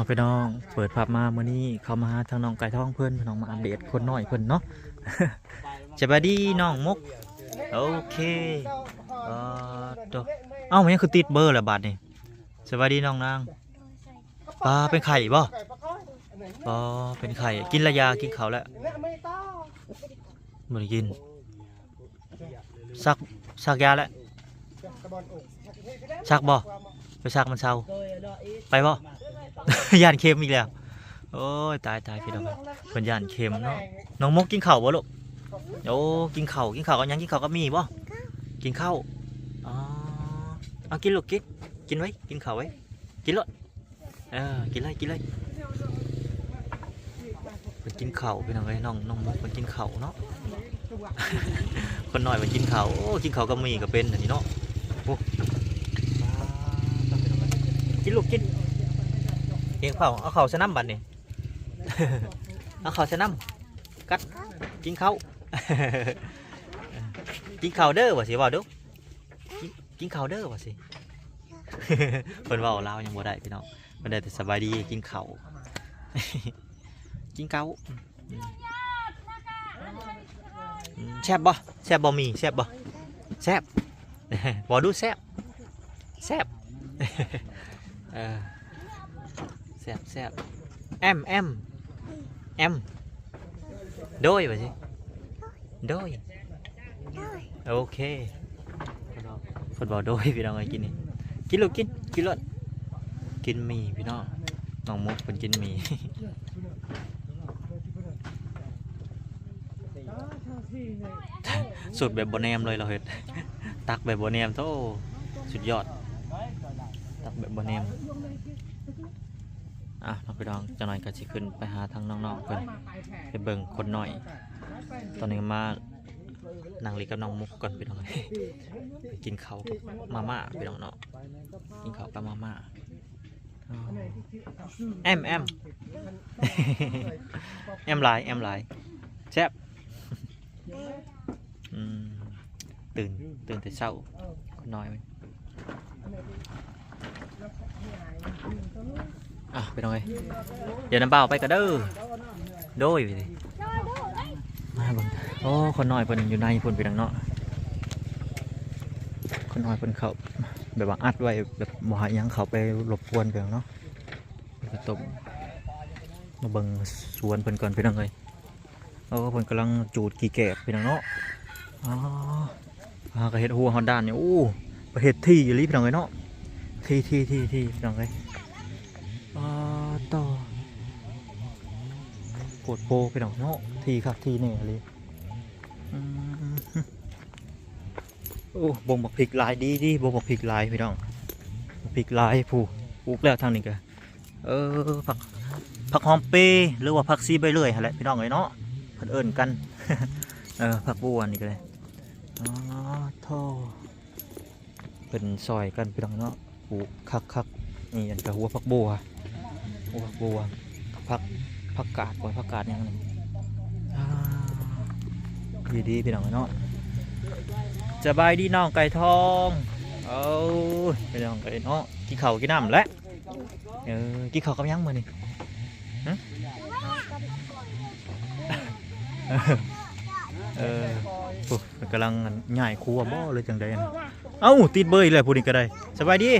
ພີ່ນ້ອງ ເປີດພາບມາມື້ນີ້ເຂົ້າມາຫາທາງນ້ອງໄກ່ທອງເພິ່ນ ພີ່ນ້ອງ ມາອັບເດດຄົນນ້ອຍເພິ່ນເນາະ. ສະບາຍດີນ້ອງມຸກ. ໂອເຄ ເອີ ໂຕ ເອົ້າ ມັນຍັງຄືຕິດເບີລະບາດນີ້. ສະບາຍດີນ້ອງນາງ. ປາ ເປັນໄຂ້ບໍ່? ອໍ ເປັນໄຂ້. ກິນລະຢາ ກິນເຂົ້າແລ້ວ? ບໍ່ໄດ້ກິນ. ສັກ ສັກຢາແລ້ວ? ສັກບໍ່? ໄປສັກມັນເຊົາ. ໄປບໍ່? ຢ້ານເຂັມອີກແລ້ວ. ໂອ້ຍ ຕາຍ ຕາຍ ພີ່ນ້ອງ ເພິ່ນຢ້ານເຂັມເນາະ. ນ້ອງມຸກກິນເຂົ້າບໍ່ລູກ? ໂອ້ ກິນເຂົ້າ. ກິນເຂົ້າກັບຫຍັງ? ກິນເຂົ້າກັບໝີ່ບໍ່? ກິນເຂົ້າ. ອໍ ເອົາ ກິນລູກ ກິນ ກິນໄວ້ ກິນເຂົ້າໄວ້ ກິນໂລດ. ເອີ ກິນເລີຍ ກິນເລີຍ. ເພິ່ນກິນເຂົ້າ ພີ່ນ້ອງເອີຍ ນ້ອງ ນ້ອງມຸກເພິ່ນກິນເຂົ້າເນາະ. ຄົນນ້ອຍເພິ່ນກິນເຂົ້າ. ໂອ້ ກິນເຂົ້າກັບໝີ່ກໍເປັນອັນນີ້ເນາະ. ໂອ້ ກິນລູກ ກິນ ກິນເຂົ້າ. ເອົາເຂົ້າໃສ່ນ້ຳບັດນີ້ ເອົາເຂົ້າໃສ່ນ້ຳ ກັດ ກິນເຂົ້າ. ກິນເຂົ້າເດີ ວ່າຊິ ເວົ້າດູ. ກິນ ກິນເຂົ້າເດີ ວ່າຊິ. ເພິ່ນເວົ້າລາວຍັງບໍ່ໄດ້ ພີ່ນ້ອງ ເພິ່ນໄດ້ແຕ່ສະບາຍດີ ກິນເຂົ້າ ກິນເຂົ້າ. ອືມ ແຊບບໍ່? ແຊບບໍ່ໝີ່? ແຊບບໍ່? ແຊບ. ເວົ້າດູ ແຊບ ແຊບ. ເອີ ແຊບ ແຊບ. ແອມ ແອມ ແອມ ໂດຍ ວ່າຊິ ໂດຍ. ໂອເຄ ເພິ່ນເວົ້າໂດຍ ພີ່ນ້ອງເອີຍ. ກິນນີ້ ກິນລູກ ກິນ ກິນໂລດ. ກິນໝີ່ ພີ່ນ້ອງ ນ້ອງມຸກເພິ່ນກິນໝີ່. ສູດແບບບໍ່ແນມເລີຍ ລາວເຮັດ ຕັກແບບບໍ່ແນມ. ໂທ້ ສຸດຍອດ ຕັກແບບບໍ່ແນມ. ອ່ະ ເນາະ ພີ່ນ້ອງ ຈັກໜ້ອຍກໍຊິຂຶ້ນໄປຫາທາງນ້ອງໆເພິ່ນ ໄປເບິ່ງຄົນນ້ອຍ. ຕອນນີ້ມານັ່ງຫຼິ້ນກັບນ້ອງມຸກກ່ອນ ພີ່ນ້ອງເອີຍ. ໄປກິນເຂົ້າກັບມາມ່າ ພີ່ນ້ອງເນາະ ກິນເຂົ້າກັບມາມ່າ. ແອມ ແອມ ແອມຫຼາຍ ແອມຫຼາຍ ແຊບ. ອືມ ຕື່ນ ຕື່ນແຕ່ເຊົ້າ ຄົນນ້ອຍມັນ. ອ່ະ ພີ່ນ້ອງເອີຍ ດຽວນຳບ່າວໄປກະເດີ. ໂດຍ ມາເບິ່ງ. ໂອ້ ຄົນນ້ອຍເພິ່ນຢູ່ໃນພຸ້ນ ພີ່ນ້ອງເນາະ. ຄົນນ້ອຍເພິ່ນເຂົ້າ ແບບວ່າອັດໄວ້ ແບບບໍ່ໃຫ້ຫຍັງເຂົ້າໄປລົບກວນ ພີ່ນ້ອງເນາະ. ເພິ່ນກໍຕົ້ມ ມາເບິ່ງສວນເພິ່ນກ່ອນ ພີ່ນ້ອງເອີຍ. ໂອ້ ເພິ່ນກຳລັງຈູດຂີ້ແກບ ພີ່ນ້ອງເນາະ. ອໍ ຫາກະເຮັດຮົ້ວຮອດດ້ານນີ້. ໂອ້ ປະເທດຖີ່ອີ່ຫຼີ ພີ່ນ້ອງເອີຍເນາະ. ຖີ່ ຖີ່ ຖີ່ ຖີ່ ພີ່ນ້ອງເອີຍ. ປາໂຕ ໂພດໂພ ພີ່ນ້ອງເນາະ. ຖີ່ຄັກຖີ່ແນ່ອີ່ຫຼີ. ອືມ ໂອ້ ບົງບັກພິກຫຼາຍ ດີໆ ບົງບັກພິກຫຼາຍ ພີ່ນ້ອງ. ບັກພິກຫຼາຍ ຜູ້ ປູກແລ້ວທາງນີ້ກະ ເອີ ຜັກ ຜັກຫອມເປ ຫຼືວ່າຜັກຊີໃບເລື່ອຍຫັ້ນແຫຼະ ພີ່ນ້ອງເອີຍເນາະ ເພິ່ນເອີ້ນກັນ. ເອີ ຜັກບົວນີ້ກໍໄດ້. ອໍ ໂທ້ ເພິ່ນຊ່ອຍກັນ ພີ່ນ້ອງເນາະ ປູກຄັກໆ. ນີ້ອັນກະຫົວຜັກບົວ ຫົວຜັກບົວ ຜັກ ຜັກກາດບໍ່ ຜັກກາດຫຍັງນີ້. ອ່າ ດີໆ ພີ່ນ້ອງເນາະ. ສະບາຍດີນ້ອງໄກ່ທອງ. ໂອ້ຍ ພີ່ນ້ອງເອີຍເນາະ ກິນເຂົ້າກິນນ້ຳແລ້ວ. ເອີ ກິນເຂົ້າກັບຫຍັງມື້ນີ້? ຫຶ? ເອີ ໂອ້ ກຳລັງຍ້າຍຄົວບໍ່ ຫຼືຈັ່ງໃດ? ເອົ້າ ຕິດເບີອີກແລ້ວຜູ້ນີ້ກໍໄດ້. ສະບາຍດີ. ໂດຍ.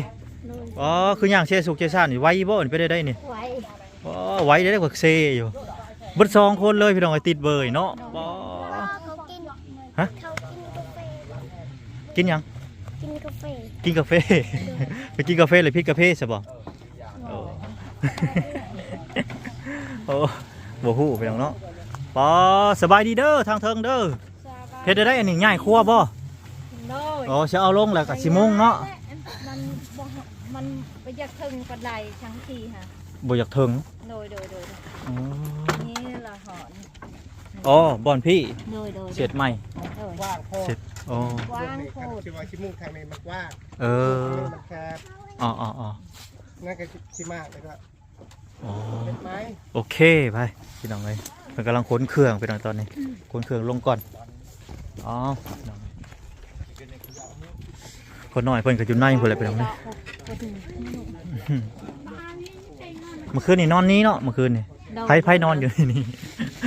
ອໍ ຄືຍ່າງເຊສຸກເຊຊານນີ້ ໄວບໍ່? ເປັນໄດ້ໄດນີ້? ໄວ. ອໍ ໄວໄດ້ ກວ່າເຊຢູ່. ເບິດສອງຄົນເລີຍ ພີ່ນ້ອງເອີຍ ຕິດເບີເນາະ. ໂດຍ. ອໍ ເຂົາກິນ ຮະ? ເຂົາກິນກາເຟ. ກິນຫຍັງ? ກິນກາເຟ. ກິນກາເຟ. ໂດຍ. ໄປກິນກາເຟແລ້ວຜິດກາເຟຊະບໍ່? ໂອ້ ໂອ້ ບໍ່ຮູ້ພີ່ນ້ອງເນາະ. ປາ ສະບາຍດີເດີ ທາງເທິງເດີ. ສະບາຍ ເຮັດໄດ້ອັນນີ້ ຍ້າຍຄົວບໍ່? ໂດຍ. ໂອ້ ຊິເອົາລົງແລ້ວກໍຊິມຸງເນາະ. ມັນບໍ່ ມັນບໍ່ຢາກເຖິງປານໃດ ທາງທີ່ຫາ ບໍ່ຢາກເຖິງ. ໂດຍ ໂດຍ ໂດຍ. ອໍ ນີ້ລະຫອນ. ອໍ ບ່ອນພີ້. ໂດຍ ໂດຍ ເສັດໃໝ່. ໂດຍ. ເສັດ ອໍ ກວ້າງໂພດ. ຊິວ່າຊິມຸງທາງນີ້ມັນກວ້າງ. ເອີ ມັນແຄບ. ອໍໆໆ. ນັ້ນກໍຊິມາແລ້ວກໍ ອໍ ໂອເຄ ໄປ ພີ່ນ້ອງເອີຍ. ເພິ່ນກຳລັງຂົນເຄື່ອງ ພີ່ນ້ອງ ຕອນນີ້ ຂົນເຄື່ອງລົງກ່ອນ. ອໍ ພີ່ນ້ອງ ຄົນນ້ອຍເພິ່ນກໍຢູ່ໃນພຸ້ນແຫຼະ ພີ່ນ້ອງເອີຍ. ອືມ ປະມານນີ້ເຕັງມັນ ມື້ຄືນນີ້ນອນນີ້ເນາະ ມື້ຄືນນີ້ ໂດຍ ໃຜ ໃຜນອນຢູ່ນີ້?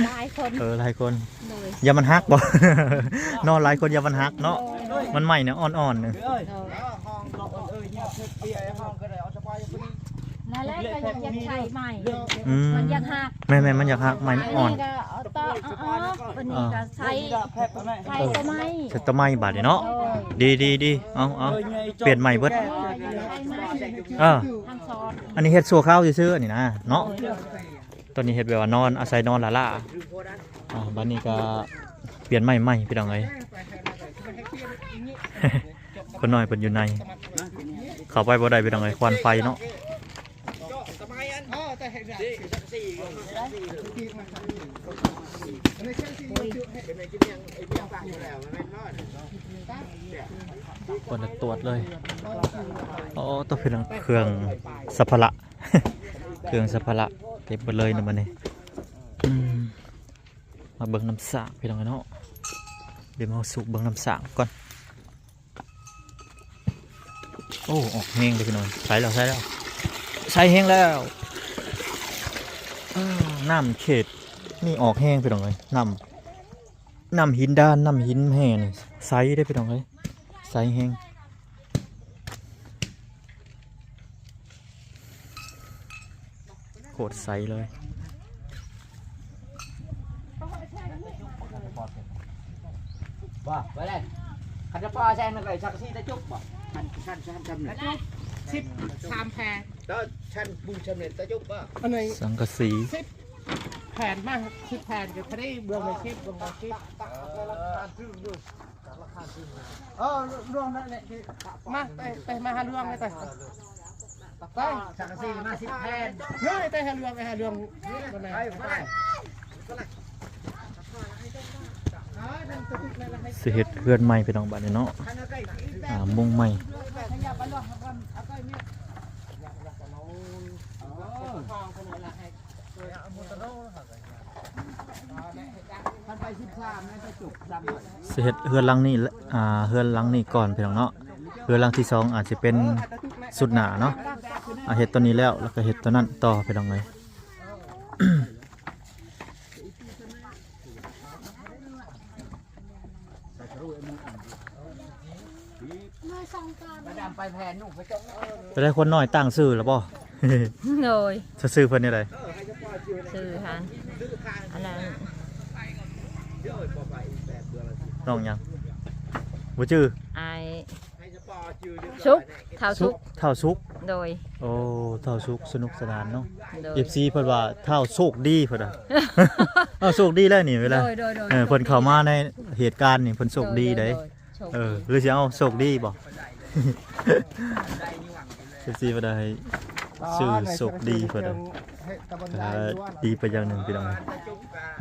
ຫຼາຍຄົນ ເອີ ຫຼາຍຄົນ ໂດຍ ຢ້ານມັນຫັກບໍ່? ນອນຫຼາຍຄົນຢ້ານມັນຫັກເນາະ ໂດຍ ມັນໃໝ່ແນວອ່ອນໆ ໂດຍ ນັ້ນແຫຼະ ກໍຢາກ ຢາກໃຊ້ໃໝ່ ອືມ ມັນຢາກຫັກ ແມ່ນໆ ມັນຢາກຫັກ ໄມ້ມັນອ່ອນ ອັນນີ້ກໍເອົາຕໍ່ ເອົາອອກ ອັນນີ້ກໍໃສ່ ໃສ່ຕົວໃໝ່ ໃສ່ຕົວໃໝ່ບາດນີ້ເນາະ ໂດຍ ດີໆໆ ເອົາໆ ປ່ຽນໃໝ່ເບິດ ເອີ ທັງສອງ ອັນນີ້ເຮັດຊົ່ວຄາວຊື່ໆ ອັນນີ້ນະເນາະ ໂດຍ ຕອນນີ້ເຮັດແບບວ່ານອນ ອາໄສນອນຫຼ້າໆ ອ່າ ບາດນີ້ກໍປ່ຽນໃໝ່ໃໝ່ ພີ່ນ້ອງເອີຍ ຄົນນ້ອຍເພິ່ນຢູ່ໃນ ເຂົ້າໄປບໍ່ໄດ້ ພີ່ນ້ອງເອີຍ ຄວັນໄຟເນາະ ເພິ່ນຕວດເລີຍ ໂອ້ ຕົວເປັນເຄື່ອງສຳພາລະ ເຄື່ອງສຳພາລະເຕັມເບິດເລີຍນະບັດນີ້ ອືມ ມາເບິ່ງນ້ຳສ້າງ ພີ່ນ້ອງເນາະ ດຽວມາສູບເບິ່ງນ້ຳສ້າງກ່ອນ ໂອ້ ອອກແຮງເດ້ພີ່ນ້ອງ ໃສແລ້ວ ໃສແລ້ວ ໃສແຮງແລ້ວ ເອີ ນ້ຳເຂດນີ້ອອກແຮງ ພີ່ນ້ອງເອີຍ ນ້ຳ ນ້ຳຫີນດານ ນ້ຳຫີນແຮ່ນີ້ໃສເດ້ພີ່ນ້ອງເອີຍ ໃສແຮງ ໂຄດໃສເລີຍ ບໍ່ ບໍ່ໄດ້ ຄັນຈະພໍແຊງນັ້ນກໍສັງກະສີຕະຈຸບບໍ່? ຄັນ ຄັນ ຄັນຊຳນີ້ ຕະຈຸບ ສິບສາມແຜ່ນ ແລ້ວຊັ້ນປູຊຳນີ້ຕະຈຸບບໍ່? ອັນນີ້ ສັງກະສີ ສິບແຜ່ນມາ ສິບແຜ່ນກໍພໍດີ ເບື້ອງລະສິບ ເບື້ອງລະສິບ ເອີ ລວງນັ້ນແຫຼະ ມາ ໄປ ໄປ ມາຫາລວງເລີຍ ໄປ ໄປ ສັງກະສີມາສິບແຜ່ນ ເຮີ້ຍ ໄປຫາລວງ ໄປຫາລວງ ໄປ ໄປ ຊິເຮັດເຮືອນໃໝ່ພີ່ນ້ອງ ບາດນີ້ເນາະ ອ່າ ມຸງໃໝ່ ຊິເຮັດເຮືອນຫຼັງນີ້ ອ່າ ເຮືອນຫຼັງນີ້ກ່ອນພີ່ນ້ອງເນາະ ເຮືອນຫຼັງທີສອງອາດຊິເປັນຊຸດໜ້າເນາະ ອ່າ ເຮັດຕົວນີ້ແລ້ວ ແລ້ວກໍເຮັດຕົວນັ້ນຕໍ່ພີ່ນ້ອງເອີຍ ໄປໄດ້ຄົນນ້ອຍຕັ້ງຊື່ແລ້ວບໍ່? ໂດຍ ຊື່ເພິ່ນແນວໃດ? ຊື່ຫັ້ນ ອັນນັ້ນ ນ້ອງຫຍັງ? ບໍ່ຈື່ ອ້າຍ ສຸກ ທ້າວສຸກ ສຸກ ທ້າວສຸກ ໂດຍ ໂອ້ ທ້າວສຸກ ສະໜຸກສະໜານເນາະ ໂດຍ ເອັຟຊີ ເພິ່ນວ່າທ້າວໂຊກດີເພິ່ນວ່າ ເອົາໂຊກດີແລ້ວນີ້ເວລາ ໂດຍ ໂດຍ ໂດຍ ເອີ ເພິ່ນເຂົ້າມາໃນເຫດການນີ້ເພິ່ນໂຊກດີເດ້ ໂດຍ ໂດຍ ໂຊກດີ ເອີ ຫຼືຊິເອົາໂຊກດີບໍ່? ເອັຟຊີ ເພິ່ນວ່າໃຫ້ຊື່ໂຊກດີເພິ່ນວ່າ ເອີ ດີໄປຢ່າງໜຶ່ງພີ່ນ້ອງ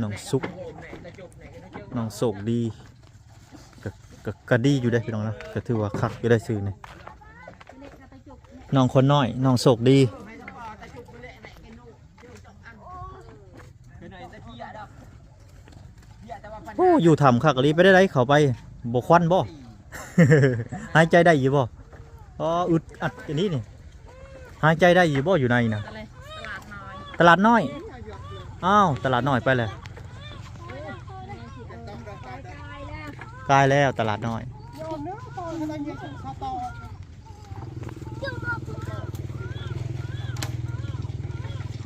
ນ້ອງສຸກ ນ້ອງໂຊກດີ ກໍ ກໍ ກໍດີຢູ່ເດ້ພີ່ນ້ອງເນາະ ກໍຖືວ່າຄັກຢູ່ໄດ໋ຊື່ນີ້ ນ້ອງຄົນນ້ອຍ ນ້ອງໂຊກດີ ໂອ້ ຢູ່ຖ້ຳຄັກອີ່ຫຼີ ໄປໄດ້ໃດ ເຂົ້າໄປບໍ່ຄວັນບໍ່? ຫາຍໃຈໄດ້ຢູ່ບໍ່? ອໍ ອຶດອັດອັນນີ້ນີ້ ຫາຍໃຈໄດ້ຢູ່ບໍ່ ຢູ່ໃນນະ? ຕະຫຼາດນ້ອຍ ຕະຫຼາດນ້ອຍ ອ້າວ ຕະຫຼາດນ້ອຍໄປແລ້ວ ກາຍແລ້ວຕະຫຼາດນ້ອຍ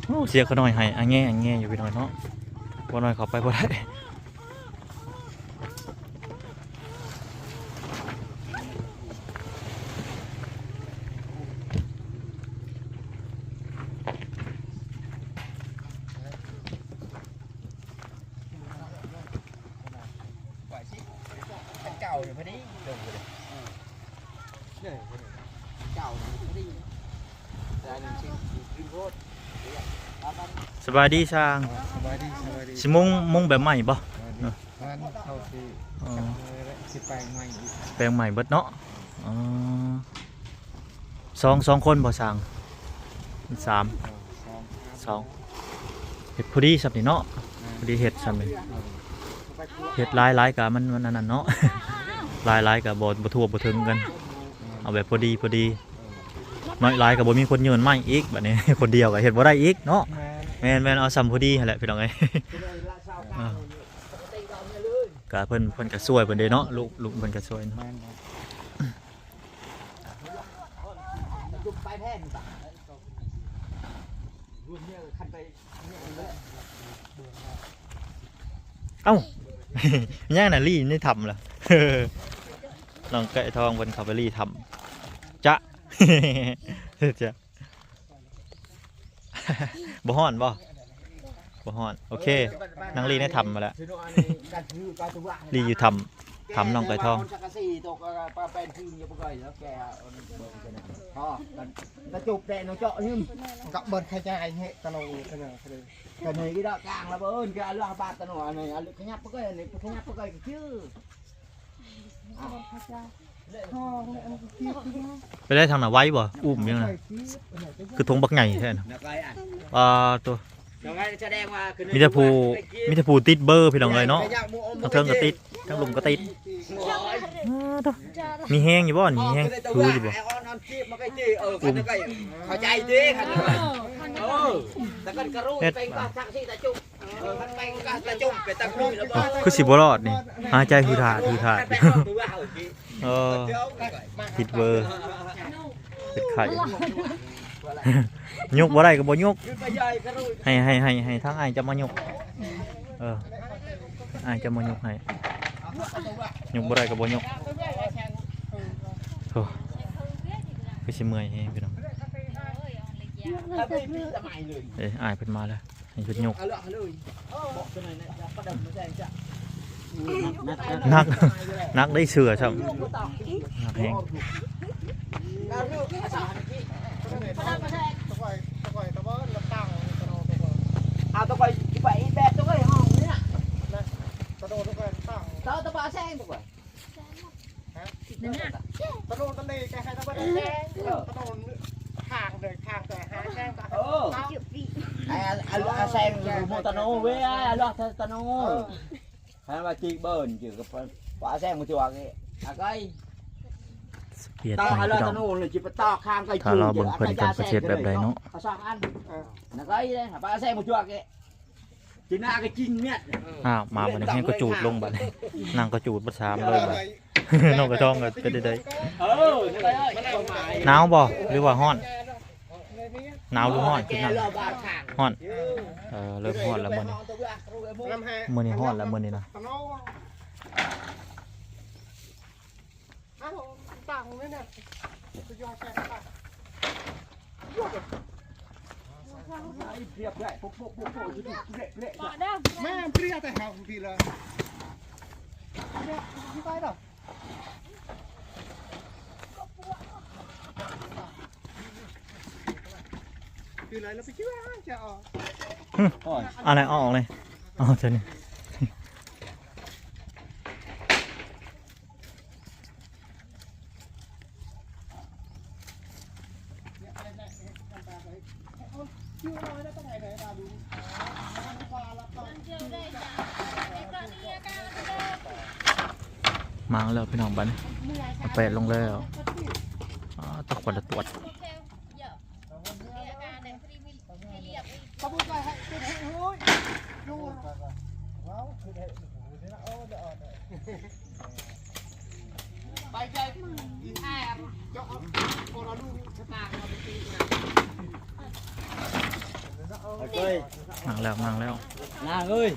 ໂອ້ ສຽງຂະນ້ອຍໄຫ້ອະແງະອະແງະຢູ່ພີ່ນ້ອງເນາະ ບໍ່ໜ້ອຍເຂົ້າໄປບໍ່ໄດ້. ສະບາຍດີຊ່າງ ສະບາຍດີ ສະບາຍດີ ຊິມຸງ ມຸງແບບໃໝ່ບໍ່? ແມ່ນ ເຮົາຊິ ອໍ ຊິແປງໃໝ່ອີກ ແປງໃໝ່ເບິດເນາະ ອໍ ສອງ ສອງຄົນບໍ່ຊ່າງ? ສາມ ສອງ ສອງ ເຮັດພໍດີຊ່ຳນີ້ເນາະ ແມ່ນ ພໍດີເຮັດຊ່ຳນີ້ ເຮັດຫຼາຍໆກະມັນ ມັນອັນນັ້ນເນາະ ຫຼາຍໆກະບໍ່ ບໍ່ທົ່ວບໍ່ເຖິງກັນ ເອົາແບບພໍດີ ພໍດີ ນ້ອຍຫຼາຍກໍບໍ່ມີຄົນໂຍນໄມ້ອີກ ບັດນີ້ ຄົນດຽວກໍເຮັດບໍ່ໄດ້ອີກເນາະ. ແມ່ນໆ ເອົາຊ່ຳພໍດີຫັ້ນແຫຼະ ພີ່ນ້ອງເອີຍ. ເອີ ກໍເພິ່ນ ເພິ່ນກໍຊ່ວຍເພິ່ນເດ້ເນາະ ລູກ ລູກເພິ່ນກໍຊ່ວຍເນາະ. ແມ່ນໆ ເອົ້າ ຍັງນະ ລີ້ໃນຖ້ຳລະ ນ້ອງໄກ່ທອງເພິ່ນເຂົ້າໄປລີ້ຖ້ຳ ຈະ ຈະ ບໍ່ຮ້ອນບໍ່? ບໍ່ຮ້ອນ ໂອເຄ ນັ່ງລີ້ໃນຖ້ຳມາລະ ລີ້ຢູ່ຖ້ຳ ຖ້ຳນ້ອງໄກ່ທອງ. ກະຈຸບແດ່ເນາະ ເຈາະນີ້ ກະເບິດຂະຫຍາຍເຫະຕະໂນ ຕະເນີ ຕະເນີອີດອກກາງລະເບິ່ນ ກະເອົາລະບາດຕະໂນ ອັນນີ້ ອັນນີ້ຂະຫຍັບໄປເກີຍ ອັນນີ້ຂະຫຍັບໄປເກີຍຄື ອ່ະ ໄປໄດ້ທາງໜ້າໄວບໍ່? ອຸ້ມຫຍັງນະ ຄືຖົງບັກໃຫຍ່ແທ້ນະ. ອ່າ ໂຕ ມີແຕ່ຜູ້ ມີແຕ່ຜູ້ຕິດເບີພີ່ນ້ອງເອີຍເນາະ ທາງເທິງກໍຕິດ ທາງລຸ່ມກໍຕິດ. ອ່າ ໂຕ ມີແຮງຢູ່ບໍ່ນີ້? ມີແຮງຖືຢູ່ບໍ່? ເຂົ້າໃຈເດ້ ເອີ ເຮັດ ຄືຊິບໍ່ລອດນີ້ ຫາຍໃຈຮືດຫາດ ຮືດຫາດຢູ່. ເອີ ຕິດເບີ ເປັນໄຂ້ ຍົກບໍ່ໄດ້ກໍບໍ່ຍົກ ໃຫ້ ໃຫ້ ໃຫ້ ໃຫ້ທາງອ້າຍເຈົ້າມາຍົກ. ເອີ ອ້າຍເຈົ້າມາຍົກໃຫ້ ຍົກບໍ່ໄດ້ກໍບໍ່ຍົກ. ໂອ້ ຄືຊິເມື່ອຍແຮງພີ່ນ້ອງ. ເອີ ອ້າຍເພິ່ນມາແລ້ວ ໃຫ້ເພິ່ນຍົກ. ໜັກ ໜັກໄດ້ເສື້ອຊ້ຳ ໜັກແຮງ. ເອົາຕະກອຍໄປແບບຕະກອຍຫ້ອງນີ້ນະ ຕະໂດດຕະກອຍຕັ້ງ ເອົາຕະບະແຊງຕະກອຍ. ນັ້ນນະ ຕະໂນນຕະເລແກໃຫ້ຕະເບີດແຊງ ເອີ ຕະໂນນທາງເດີ ທາງແຕ່ຫາແຊງ ເອີ ເອົາ ເອົາ ເອົາແຊງໂມຕະໂນເວີຍ ເອົາຕະໂນ ເອີ ໃຫ້ວ່າຈິກເບີນຈິກກໍປະແຊງມາຈວກອີກ ອາໄກ ສະເປັດໃໝ່ພີ່ນ້ອງ. ຖ້າລໍເບິ່ງເພິ່ນກ່ອນ ເພິ່ນຊິເຮັດແບບໃດເນາະ. ເອົາສອງອັນ ອາໄກເດ້ ປະແຊງມາຈວກອີກ. ຈີນໜ້າກໍຈິງເມຍດ. ອ້າວ ມາບັດນີ້ແຮງກະຈູດລົງບັດນີ້ ນັ່ງກະຈູດບັດສາມເລີຍບັດ. ນ້ອງກະທອງກໍເປັນໄດ້ ເອີ ໜາວບໍ່ ຫຼືວ່າຮ້ອນ? ໜາວຫຼືຮ້ອນ? ຄືໜາວ ຮ້ອນ. ເອີ ເລີ່ມຮ້ອນແລ້ວມື້ນີ້ ມື້ນີ້ຮ້ອນແລ້ວມື້ນີ້ນະ. ອັນນັ້ນເອົາອອກເລີຍ ເອົາເທົ່ານີ້. ມາແລ້ວພີ່ນ້ອງ ບັດນີ້ເອົາແປດລົງແລ້ວ. ອາ ຕະຂວັນລະຕວດ. ມາແລ້ວ ມາແລ້ວ ນາງເອີຍ.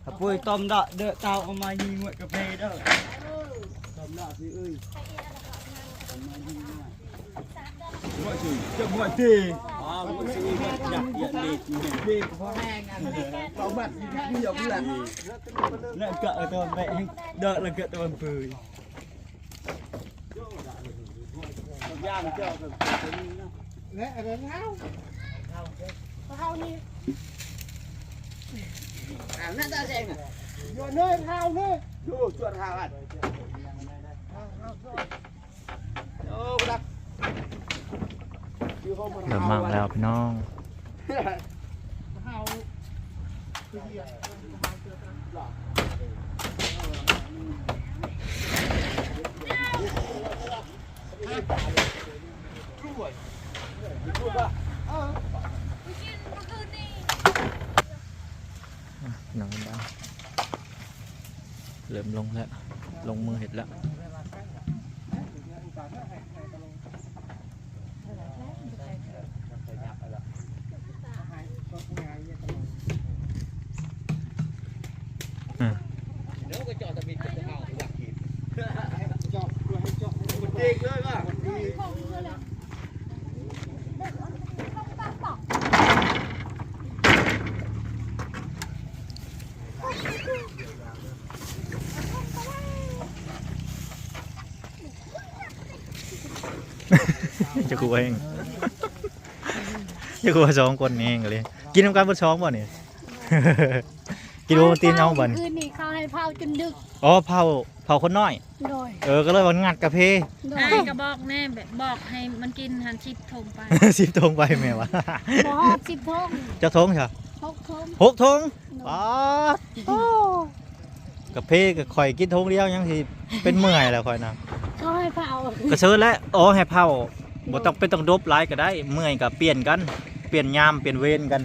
ກະປຸ້ຍຕົ້ມເດາະເດີ ເຕົ້າເອົາມາຍິງງວດກາເຟເດີ ຕົ້ມເດາະຊິເອີຍ. ແລະອັນນັ້ນເຮົາ ເຮົານີ້ ອາ ໜ້າຕາແຊງນະ ຢູ່ເນີນເຮົາເນີນ ຢູ່ຈວດເຮົາອັນ ໂອ້ ເລີ່ມມາແລ້ວພີ່ນ້ອງ. ກລ້ວຍ ເລີ່ມລົງແລ້ວ ລົງມືເຮັດແລ້ວ. ອືມ ຈະກວແຮງ ຈະກວສອງຄົນແຮງເລີຍ. ກິນນຳກັນເບິດສອງບໍ່ນີ້? ກິນໂອວັນຕິນເອົາບໍ່ນີ້? ຄືນນີ້ເຂົາໃຫ້ເຜົາຈົນດຶກ. ອໍ ເຜົາ ເຜົາຄົນນ້ອຍ. ໂດຍ ເອີ ກໍເລີຍວ່າງັດກາເຟ. ໂດຍ ອ້າຍກໍບອກແນ່ແບບ ບອກໃຫ້ມັນກິນຫັ້ນ ສິບຖົງໄປ ສິບຖົງໄປແມ່ວ່າ ບໍ່ຮອດສິບຖົງ. ຈັກຖົງຊະ? ຫົກຖົງ. ຫົກຖົງ? ໂດຍ ປາດໂທ້ ກາເຟກໍຂ້ອຍກິນຖົງດຽວຍັງຊິເປັນເມື່ອຍແລ້ວຂ້ອຍນະ. ເຂົາໃຫ້ເຜົາ ກະເຊີນແຫຼະ. ໂອ້ ໃຫ້ເຜົາ ບໍ່ຕ້ອງ ບໍ່ຕ້ອງດົບຫຼາຍກໍໄດ້ ເມື່ອຍກໍປ່ຽນກັນ ປ່ຽນຍາມປ່ຽນເວນກັນ.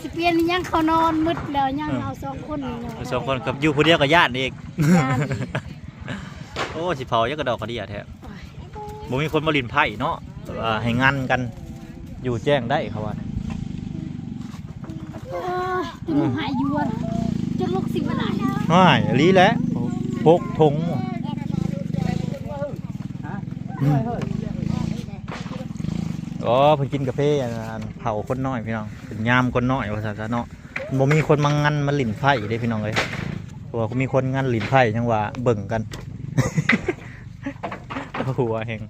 ຊິປ່ຽນຫຍັງ ເຂົານອນໝົດແລ້ວ ຍັງ ເອີ ເຮົາສອງຄົນນີ້ເນາະ ສອງຄົນກັບຢູ່ຜູ້ດຽວກໍຢ້ານອີກ ຢ້ານອີກ. ໂອ້ ຊິເຜົາຫຍັງກະດອກກະເດຍແທ້. ໂອ້ຍ ບໍ່ມີຄົນມາຫຼິ້ນໄພ້ເນາະ ແບບວ່າໃຫ້ງັນກັນ ຢູ່ແຈ້ງໄດ້ເຂົາວ່າ. ເອີ ຈົນຫາຍຢວນ ຈົນລູກສິບໍ່ໄດ້. ຫາຍອີ່ຫຼີແຫຼະ ຫົກຖົງ. ອໍ ເພິ່ນກິນກາເຟ ອັນ ອັນເຜົາຄົນນ້ອຍພີ່ນ້ອງ ເປັນຍາມຄົນນ້ອຍວ່າຊັ້ນຊະເນາະ. ບໍ່ມີຄົນມາງັນມາຫຼິ້ນໄພ້ເດ້ພີ່ນ້ອງເອີຍ ເພາະວ່າມີຄົນງັນຫຼິ້ນໄພ້ຍັງວ່າເບິ່ງກັນ ຫົວແຮງ.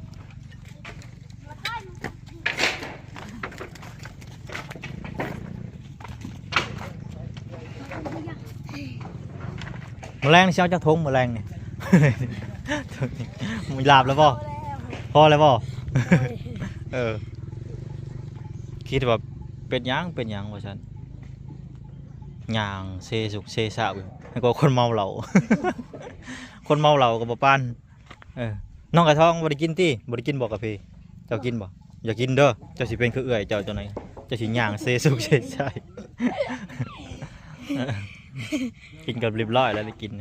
ມື້ແລງນີ້ຊິເອົາຈັກຖົງ ມື້ແລງນີ້? ມີລາບແລ້ວບໍ່? ພໍແລ້ວບໍ່? ເອີ ຄິດວ່າເປັນຫຍັງ ເປັນຫຍັງວ່າຊັ້ນ ຍ່າງເຊສຸກເຊຊາຢູ່ ໃຫ້ກວ່າຄົນເມົາເຫຼົ້າ ຄົນເມົາເຫຼົ້າກໍບໍ່ປານ. ເອີ ນ້ອງໄກ່ທອງບໍ່ໄດ້ກິນຕິ? ບໍ່ໄດ້ກິນບໍ່ກາເຟ? ເຈົ້າກິນບໍ່? ຢ່າກິນເດີ ເຈົ້າຊິເປັນຄືເອື້ອຍເຈົ້າຈັ່ງໃດ ເຈົ້າຊິຍ່າງເຊສຸກເຊຊາ. ເອີ ກິນກັນຮຽບຮ້ອຍແລ້ວ ໄດ້ກິນ.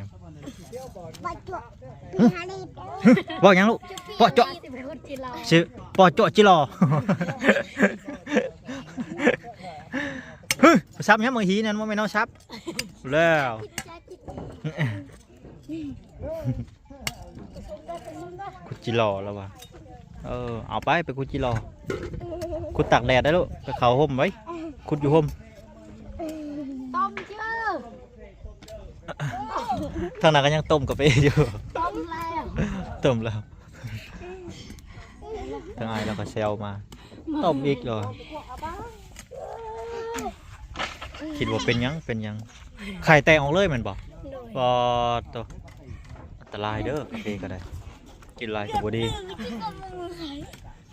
ເວົ້າຫຍັງລູກ? ເປາະເຈາະ ຊິເປາະເຈາະຈິລໍ. ຫຶ ສັບຫຍັງ ບັກຫີນັ້ນບໍ່ແມ່ນເອົາສັບແລ້ວ. ຂຸດຈິລໍລະວ່າ. ເອີ ເອົາໄປ ໄປຂຸດຈິລໍ ຂຸດຕາກແດດໄດ້ລູກ ໄປເຂົ້າຮົ່ມໄວ້ ຂຸດຢູ່ຮົ່ມ. ຕົ້ມເຈີ ທາງນັ້ນກໍຍັງຕົ້ມກາເຟຢູ່. ຕົ້ມແລ້ວ ຕົ້ມແລ້ວ. ທາງອ້າຍລາວກໍແຊວມາ ຕົ້ມອີກເລີຍ. ຄິດວ່າເປັນຫຍັງ ເປັນຫຍັງ ໄຂ່ແຕກອອກເລີຍແມ່ນບໍ່? ໂດຍ ປາດໂທ້ ອັນຕະລາຍເດີ ກາເຟກໍໄດ້ ກິນຫຼາຍກໍບໍ່ດີ.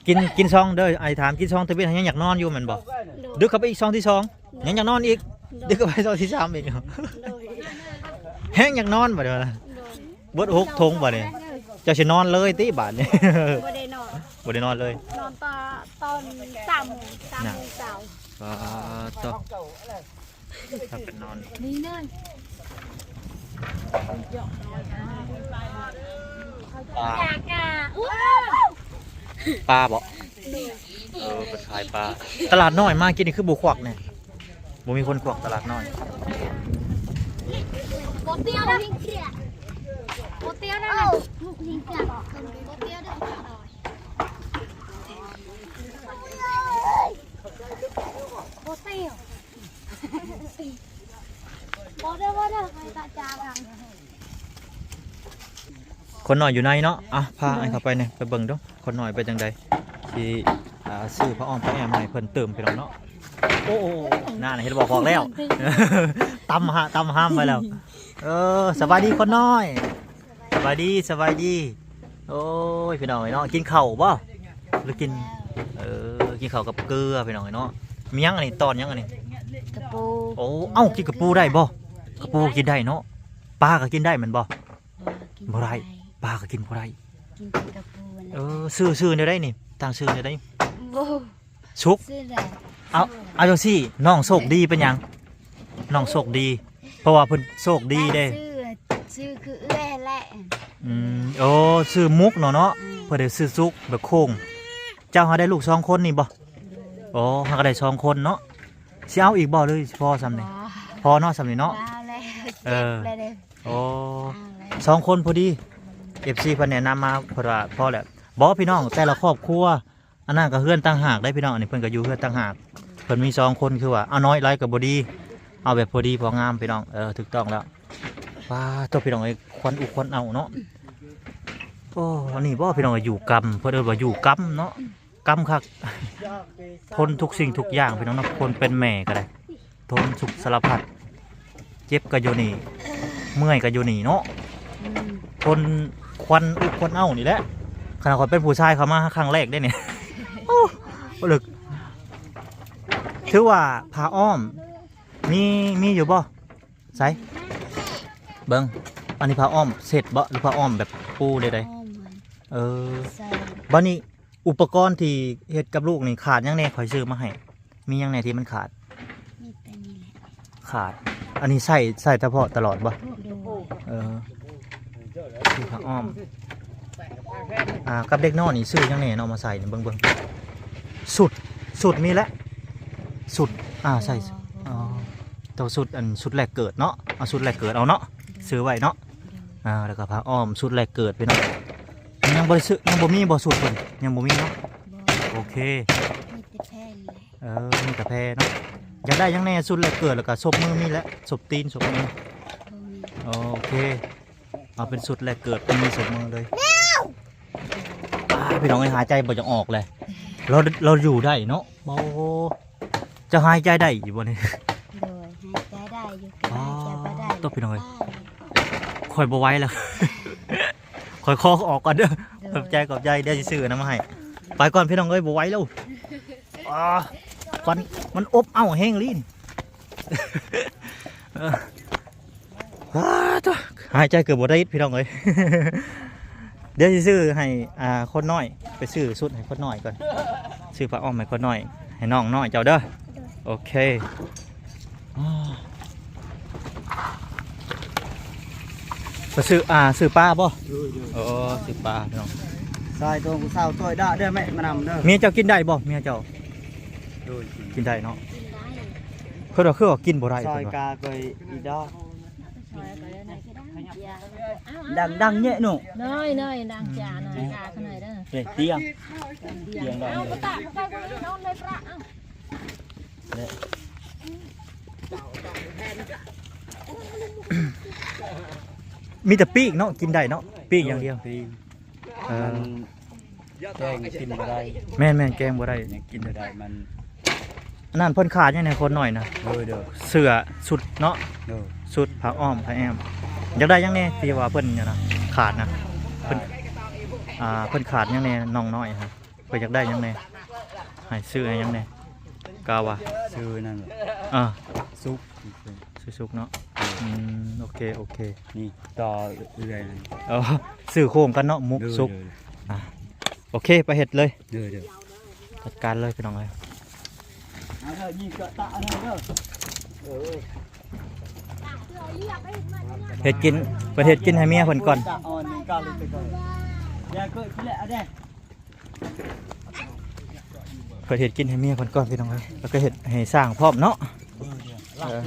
ກິນ ກິນຊອງເດີ ອ້າຍຖາມ ກິນຊອງທຳອິດ ຍັງຢາກນອນຢູ່ແມ່ນບໍ່? ໂດຍ ດຶກເຂົ້າໄປອີກຊອງທີສອງ ໂດຍ ຍັງຢາກນອນອີກ. ໂດຍ ດຶກເຂົ້າໄປຊອງທີສາມອີກ. ໂດຍ ແຮງຢາກນອນບັດນີ້ວ່າ. ໂດຍ ເບິດຫົກຖົງບາດນີ້ ເຈົ້າຊິນອນເລີຍຕິບາດນີ້? ບໍ່ໄດ້ນອນ ບໍ່ໄດ້ນອນເລີຍ ນອນຕອນ ຕອນສາມໂມງ ສາມໂມງເຊົ້າ. ປາດໂທ້ ພາກັນນອນ ນີ້ເນີ່ນ ປາ ປາບໍ? ເອີ ເພິ່ນຂາຍປາ. ຕະຫຼາດນ້ອຍມາກິນນີ້ຄືບໍ່ຄວັກແດ່? ບໍ່ມີຄົນຄວັກຕະຫຼາດນ້ອຍ. ບໍ່ປ່ຽວນະ ບໍ່ປ່ຽວນະ ບໍ່ປ່ຽວເດີ້ ບໍ່ປ່ຽວ. ບໍ່ເດີ ບໍ່ເດີ ໄປຕາຈາງ. ຄົນນ້ອຍຢູ່ໃນເນາະ. ອ່ະ ພາອ້າຍເຂົ້າໄປແດ່ ໄປເບິ່ງດູ ຄົນນ້ອຍເປັນຈັ່ງໃດ. ຊິ ອ່າ ຊື້ຜ້າອ້ອມຜ້າແອມາໃຫ້ເພິ່ນຕື່ມ ພີ່ນ້ອງເນາະ. ໂອ້ ໂອ້ ໂອ້ ນັ້ນ ເຫັນບໍ່ ບອກແລ້ວ ຕຳຫະ ຕຳຫ້າມໄວ້ແລ້ວ. ເອີ ສະບາຍດີຄົນນ້ອຍ. ສະບາຍດີ ສະບາຍດີ. ໂອ້ຍ ພີ່ນ້ອງເອີຍເນາະ ກິນເຂົ້າບໍ່ ຫຼືກິນ? ເອີ ກິນເຂົ້າກັບເກືອ ພີ່ນ້ອງເອີຍເນາະ. ມີຫຍັງອັນນີ້ ຕອນຫຍັງອັນນີ້? ກະປູ. ໂອ້ ເອົ້າ ກິນກະປູໄດ້ບໍ່? ກະປູກິນໄດ້ເນາະ. ປາກໍກິນໄດ້ແມ່ນບໍ່? ບໍ່ ກິນບໍ່ໄດ້ ບໍ່ໄດ້ ປາກໍກິນບໍ່ໄດ້ ກິນແຕ່ກະປູ. ເອີ ຊື່ ຊື່ແນວໃດນີ້? ຕັ້ງຊື່ແນວໃດ? ບໍ່ ສຸກ ເອົາ ເອົາຈັ່ງຊີ້ ນ້ອງໂຊກດີເປັນຫຍັງ? ນ້ອງໂຊກດີ ເພາະວ່າເພິ່ນໂຊກດີເດ້. ຊື່ ຊື່ຄືເອື້ອຍແຫຼະ. ອືມ ໂອ້ ຊື່ມຸກເນາະ ເນາະ. ອືມ ເພິ່ນໄດ້ຊື່ສຸກແບບໂຄ້ງ. ເຈົ້າຫາໄດ້ລູກສອງຄົນນີ້ບໍ່? ໂດຍ. ໂອ້ ຫາກໍໄດ້ສອງຄົນເນາະ. ຊິເອົາອີກບໍ່ ຫຼືຊິພໍສ່ຳນີ້? ບໍ່ ພໍເນາະ ສ່ຳນີ້ເນາະ. ເອົາແລ້ວ. ເອີ ເຈັບແລ້ວເດ້. ໂອ້ ເອົາແລ້ວ ສອງຄົນພໍດີ. ເອັຟຊີເພິ່ນແນະນຳມາ ເພິ່ນວ່າພໍແລ້ວ. ບໍ່ ພີ່ນ້ອງ ແຕ່ລະຄອບຄົວ ອັນນັ້ນກໍເຮືອນຕ່າງຫາກໄດ໋ພີ່ນ້ອງ. ອັນນີ້ເພິ່ນກໍຢູ່ເຮືອນຕ່າງຫາກ ເພິ່ນມີສອງຄົນ ຄືວ່າເອົານ້ອຍຫຼາຍກໍບໍ່ດີ ເອົາແບບພໍດີພໍງາມພີ່ນ້ອງ. ເອີ ຖືກຕ້ອງແລ້ວ. ວ້າໂທ້ ພີ່ນ້ອງເອີຍ ຄວັນອຸຄວັນເອົາເນາະ. ໂອ້ ອັນນີ້ບໍ່ ພີ່ນ້ອງເອີຍ ຢູ່ກຳ ເພິ່ນເອີ້ນວ່າຢູ່ກຳເນາະ ກຳຄັກ. ທົນທຸກສິ່ງທຸກຢ່າງພີ່ນ້ອງເນາະ ຄົນເປັນແມ່ກໍໄດ້ ທົນທຸກສາລະພັດ ເຈັບກໍຢູ່ນີ້ ເມື່ອຍກໍຢູ່ນີ້ເນາະ. ອືມ ທົນຄວັນອຸຄວັນເອົານີ້ແຫຼະ. ຂະໜາດຂ້ອຍເປັນຜູ້ຊາຍເຂົ້າມາຄັ້ງແລກເດ້ນີ້. ໂອ້ ບໍ່ເລິກ. ຖືວ່າຜ້າອ້ອມ ມີ ມີຢູ່ບໍ່? ໃສ ເບິ່ງ ອັນນີ້ຜ້າອ້ອມເຊັດບໍ່ ຫຼືຜ້າອ້ອມແບບປູໃດໆ? ອ້ອມມັນ. ເອີ ໃສ່ ບັດນີ້ ອຸປະກອນທີ່ເຮັດກັບລູກນີ້ຂາດຫຍັງແດ່? ຂ້ອຍຊື້ມາໃຫ້ ມີຫຍັງແດ່ທີ່ມັນຂາດ? ມີແຕ່ນີ້ແຫຼະ ຂາດ. ອັນນີ້ໃຊ້ ໃຊ້ສະເພາະຕະຫຼອດບໍ່? ໂດຍ. ເອີ ຊື້ຜ້າອ້ອມ. ອ່າ ກັບເດັກນ້ອຍນີ້ຊື້ຫຍັງແດ່ເນາະ ມາໃສ່ນີ້ ເບິ່ງ ເບິ່ງ ຊຸດ ຊຸດມີແຫຼະ ຊຸດ ອ່າ ໃສ່ ອໍ ໂຕຊຸດ ອັນຊຸດແລກເກີດເນາະ ເອົາຊຸດແລກເກີດເອົາເນາະ ໂດຍ ຊື້ໄວ້ເນາະ. ໂດຍ. ອ່າ ແລ້ວກໍຜ້າອ້ອມຊຸດແລກເກີດພີ່ນ້ອງ. ຍັງບໍ່ໄດ້ຊື້ ຍັງບໍ່ມີບໍ່ຊຸດເພິ່ນ? ຍັງບໍ່ມີເນາະ. ບໍ່. ໂອເຄ ມີແຕ່ແພນີ້ແຫຼະ. ເອີ ມີແຕ່ແພເນາະ. ຢາກໄດ້ຫຍັງແດ່ຊຸດແລກເກີດ ແລ້ວກໍສົບມືມີແຫຼະ ສົບຕີນສົບມື? ບໍ່ມີ. ໂອເຄ ເອົາເປັນຊຸດແລກເກີດ ມີສົບມືເລີຍ. ອ້າ ພີ່ນ້ອງເອີຍ ຫາຍໃຈບໍ່ຢາກອອກເລີຍ ລາວ ລາວຢູ່ໄດ້ເນາະ. ໂອ້ ເຈົ້າຫາຍໃຈໄດ້ຢູ່ບໍ່ນີ້? ໂດຍ ຫາຍໃຈໄດ້ຢູ່ ແຕ່ຫາຍໃຈບໍ່ໄດ້. ໂອ້ ໂທ້ ພີ່ນ້ອງເອີຍ ຂ້ອຍບໍ່ໄຫວແລ້ວ ຂ້ອຍຂໍອອກກ່ອນເດີ. ໂດຍ. ຂອບໃຈ ຂອບໃຈ ດຽວຊິຊື້ອັນນັ້ນມາໃຫ້. ໄປກ່ອນພີ່ນ້ອງເອີຍ ບໍ່ໄຫວແລ້ວ. ອາ ຄວັນມັນອົບເອົາແຮງລີ້. ເອີ ວ້າ ໂທ້ ຫາຍໃຈເກືອບບໍ່ໄດ້ອີກພີ່ນ້ອງເອີຍ. ດຽວຊິຊື້ໃຫ້ ອ່າ ຄົນນ້ອຍ ໄປຊື້ຊຸດໃຫ້ຄົນນ້ອຍກ່ອນ ຊື້ຜ້າອ້ອມໃຫ້ຄົນນ້ອຍ ໃຫ້ນ້ອງນ້ອຍເຈົ້າເດີ. ໂອເຄ ໄປຊື້ ອ່າ ຊື້ປາບໍ່? ໂດຍ ໂດຍ. ໂອ້ ຊື້ປາພີ່ນ້ອງ. ຊາຍຕົວຜູ້ສາວ ຊ່ອຍດະເດີ ແມ່ມານຳເດີ. ເມຍເຈົ້າກິນໄດ້ບໍ່? ເມຍເຈົ້າ ໂດຍ ກິນໄດ້ເນາະ. ເພິ່ນວ່າຄືວ່າກິນບໍ່ໄດ້ ຊອຍ ເພິ່ນວ່າ ກາກອຍອີດອກ. ດັງໆ ເຍະໜູ. ນ້ອຍໆ ດັງຈາໜ້ອຍ ກາຂະໜ້ອຍເດີ. ເດ້ ຕຽງ ຕຽງດອກ. ມີແຕ່ປີ້ງເນາະ ກິນໄດ້ເນາະ ປີ້ງຢ່າງດຽວ. ເອີ ມັນແກງກິນບໍ່ໄດ້. ແມ່ນໆ ແກງບໍ່ໄດ້ ຍັງກິນບໍ່ໄດ້ ມັນ. ອັນນັ້ນເພິ່ນຂາດຫຍັງແດ່ ຄົນນ້ອຍນະ? ໂດຍ ໂດຍ. ເສື້ອ ຊຸດເນາະ. ໂດຍ. ຊຸດ ຜ້າອ້ອມ ຜ້າແອ້ມ. ຢາກໄດ້ຫຍັງແດ່ທີ່ວ່າເພິ່ນ ອັນນະ ຂາດນະ? ເພິ່ນ ອ່າ ເພິ່ນຂາດຫຍັງແດ່ ນ້ອງນ້ອຍຫັ້ນ? ເພິ່ນຢາກໄດ້ຫຍັງແດ່? ໃຫ້ຊື້ໃຫ້ຫຍັງແດ່? ກະວ່າຊື້ນັ້ນແຫຼະ. ອ່າ ສຸກ ຊື້ສຸກເນາະ. ອືມ ໂອເຄ ໂອເຄ. ນີ້ຕໍ່ເລື້ອຍ. ອໍ ຊື້ໂຄງກັນເນາະ ໝົກ ໂດຍ ສຸກ. ໂດຍ. ອ່າ ໂອເຄ ໄປເຮັດເລີຍ. ໂດຍ ໂດຍ. ຈັດການເລີຍພີ່ນ້ອງເອີຍ. ເອົາເດີ ຍິງກະຕະເດີ. ເອີ ເຮັດກິນ ເພິ່ນເຮັດກິນໃຫ້ເມຍເພິ່ນກ່ອນ. ເພິ່ນເຮັດກິນໃຫ້ເມຍເພິ່ນກ່ອນພີ່ນ້ອງເອີຍ ແລ້ວກໍເຮັດໃຫ້ຊ້າງພ້ອມເນາະ. ເອີ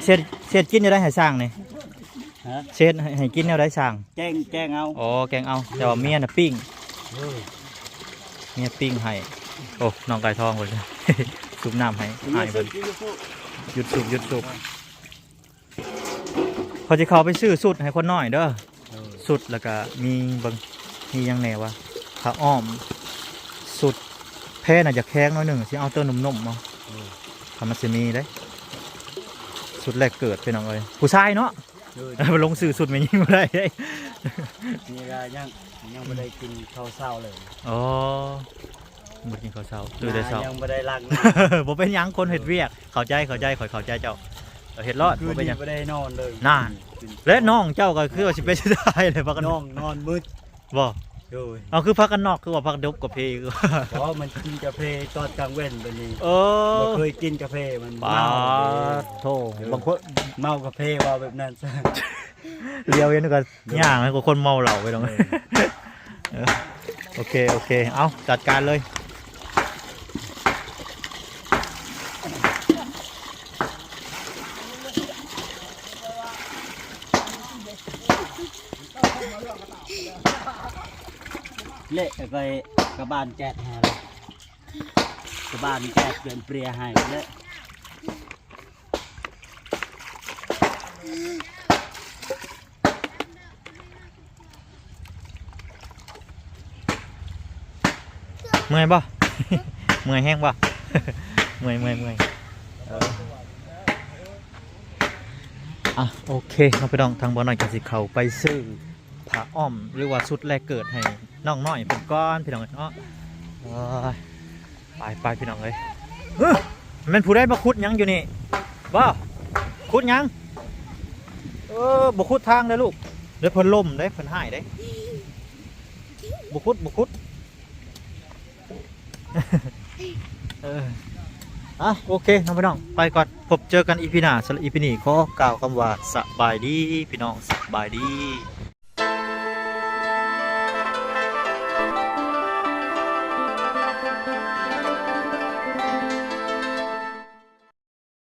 ເຮັດ ເຮັດກິນແນວໃດໃຫ້ຊ້າງນີ້? ຮະ? ເຮັດໃຫ້ ໃຫ້ກິນແນວໃດຊ້າງ? ແກງ ແກງເອົາ. ອໍ ແກງເອົາ ແຕ່ວ່າເມຍນະປີ້ງ. ເອີ ເມຍປີ້ງໃຫ້. ໂອ້ ນ້ອງໄກ່ທອງເພິ່ນ ຊຸບນ້ຳໃຫ້ອ້າຍເພິ່ນ. ຢຸດສູບ ຢຸດສູບ. ຂ້ອຍຊິເຂົ້າໄປຊື້ຊຸດໃຫ້ຄົນນ້ອຍເດີ. ເອີ ຊຸດ ແລ້ວກະມີ ເບິ່ງ ມີຫຍັງແດ່ວະ? ຜ້າອ້ອມ ຊຸດ. ແພນະຢາກແຂງໜ້ອຍໜຶ່ງ ຊິເອົາໂຕໜຸ່ມໆ ເອົາ. ເອີ ຖ້າມັນຊິມີເດ້ ຊຸດແລກເກີດພີ່ນ້ອງເອີຍ ຜູ້ຊາຍເນາະ. ເອີ ລົງຊື່ຊຸດແມ່ຍິງບໍ່ໄດ້ເດ້. ນີ້ກະຍັງ ຍັງບໍ່ໄດ້ກິນເຂົ້າເຊົ້າເລີຍ. ອໍ ບໍ່ໄດ້ກິນເຂົ້າເຊົ້າ ຕື່ນແຕ່ເຊົ້າ ຍັງບໍ່ໄດ້ລ້າງໜ້າ. ບໍ່ເປັນຫຍັງ ຄົນເຮັດວຽກ. ເຂົ້າໃຈ ເຂົ້າໃຈ ຂ້ອຍເຂົ້າໃຈເຈົ້າ. ເຮັດລອດ ບໍ່ເປັນຫຍັງ ຄືນນີ້ບໍ່ໄດ້ນອນເລີຍ. ນັ້ນ ແລະນ້ອງເຈົ້າກໍຄືວ່າຊິເປັນສຸດທ້າຍເລີຍ ພາກັນ ນ້ອງນອນໝົດ. ບໍ່? ໂດຍ. ເອົາ ຄືພາກັນນອກ ຄືວ່າພາກັນດົບກາເຟ. ບໍ່ ມັນກິນກາເຟຕອນກາງເວັນແບບນີ້. ເອີ ບໍ່ເຄີຍກິນກາເຟ ມັນເມົາເດ້. ປາດໂທ້ ໂດຍ. ບາງຄົນເມົາກາເຟ ເວົ້າແບບນັ້ນຊະ. ຫຼຽວເຫັນກໍຍ່າງໃຫ້ກວ່າຄົນເມົາເຫຼົ້າໄປດອກ. ເອີ ເອີ ໂອເຄ ໂອເຄ ເອົາ ຈັດການເລີຍ. ເລະໄປກະບານແຈກໃຫ້ເລີຍ ກະບານແຈກເປັນເປຍໃຫ້ເລະ. ເມື່ອຍບໍ່? ເມື່ອຍແຮງບໍ່? ເມື່ອຍ ເມື່ອຍ ເມື່ອຍ ເອີ ອ່ະ ໂອເຄເນາະພີ່ນ້ອງ ທາງບ່າວນ້ອຍກໍຊິເຂົ້າໄປຊື້ຜ້າອ້ອມ ຫຼືວ່າຊຸດແລກເກີດໃຫ້ນ້ອງນ້ອຍເພິ່ນກ່ອນພີ່ນ້ອງເນາະ. ໂອ້ຍ ໄປໆ ພີ່ນ້ອງເອີຍ ຮຶ ແມ່ນຜູ້ໃດມາຂຸດຫຍັງຢູ່ນີ້? ບໍ່ ຂຸດຫຍັງ? ເອີ ບໍ່ຂຸດທາງເດີລູກ ດຽວເພິ່ນລົ້ມເດ້ ເພິ່ນຮ້າຍເດ້. ບໍ່ຂຸດ ບໍ່ຂຸດ ເອີ ອ່ະ ໂອເຄເນາະພີ່ນ້ອງ ໄປກ່ອນ ພົບເຈີກັນອີພີໜ້າ. ສຳລັບອີພີນີ້ຂໍກ່າວຄຳວ່າສະບາຍດີພີ່ນ້ອງ ສະບາຍດີ.